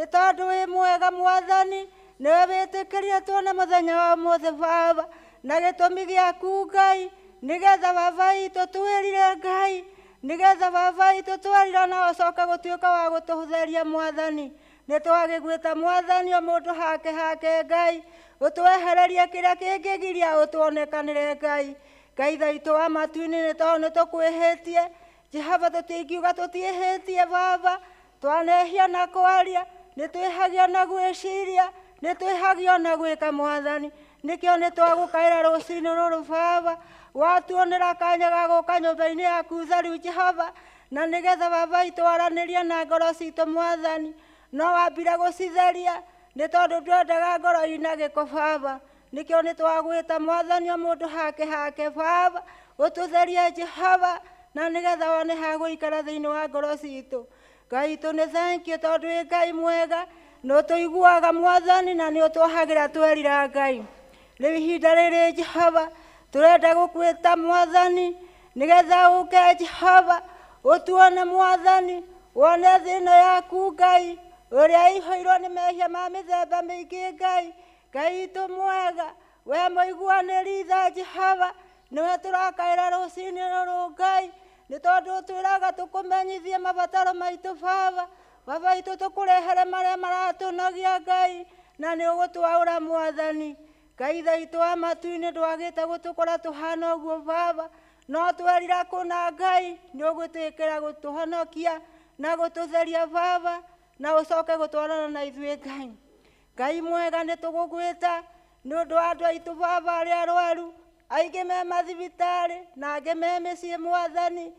Nĩ tondũ wĩ mwega Mwathani, nĩwe wĩtĩkĩrie tuone mũthenya wa ũmũthĩ Baba, na gĩtũmi gĩaku Ngai, nĩgetha Baba witũ twĩrire Ngai, nĩgetha Baba witũ twerira na ũcoke gũtuĩka wa gũtũtheria Mwathani. Nĩ twagĩgwĩta Mwathani o mũndũ hake hake Ngai, ũtwehererie kĩrĩa kĩngĩgiria ũtuonekanĩre Ngai. Ngai thaitũ wa matu-inĩ, nĩ tondũ nĩ tũkwĩhĩtie Jehova, tũtingiuga tũtiĩhĩtie Baba, twanehia na kwaria, nĩ twĩhagia na gwĩciria, nĩ twĩhagia na gwĩka Mwathani. Nĩkĩo nĩ twagũkaĩra rũcinĩ rũrũ Baba, watuonera kanya ga gũka nyũmba-inĩ yaku theru Jehova, na nĩgetha Baba witũ waranĩrie na ngoro citũ Mwathani, no wambire gũcitheria nĩ tondũ ndwendaga ngoro ina gĩko Baba. Nĩkĩo nĩ twagwĩta Mwathani o mũndũ hake hake Baba, ũtũtherie Jehova, na nĩgetha wone ha gũikara thĩinĩ wa ngoro citũ. Ngai witũ nĩ thank you tondũ wĩ Ngai mwega, nĩ ũtũiguaga Mwathani na nĩ ũtwohagĩra twerira Ngai. Rĩu ihinda rĩrĩ Jehova tũrenda gũkwĩta Mwathani, nĩgetha ũke Jehova ũtuone Mwathani, wone thĩ ĩno yaku Ngai, ũrĩa ĩihũirwo nĩ mehia ma mĩthemba mĩingĩ Ngai. Ngai witũ mwega, we mũiguanĩri tha Jehova, nĩwe tũrakaĩra rũcinĩ rũrũ Ngai, nĩ tondũ ũtwĩraga tũkũmenyithie mabataro maitũ Baba. Baba witũ tũkũrehere marĩa maratũnogia Ngai, na nĩ ũgũtwaũra Mwathani. Ngai thaitũ wa matu-inĩ, ndwagĩte gũtũkora tũhana ũguo Baba, no twerira kũna Ngai, nĩ ũgũtwĩkĩra gũtũhonokia na gũtũtheria Baba, na ũcoke gũtwarana na ithuĩ Ngai. Ngai mwega, nĩ tũgũgwĩta nĩ ũndũ wa andũ aitũ Baba arĩa arwaru, aingĩ me mathibitarĩ na angĩ me mĩciĩ Mwathani.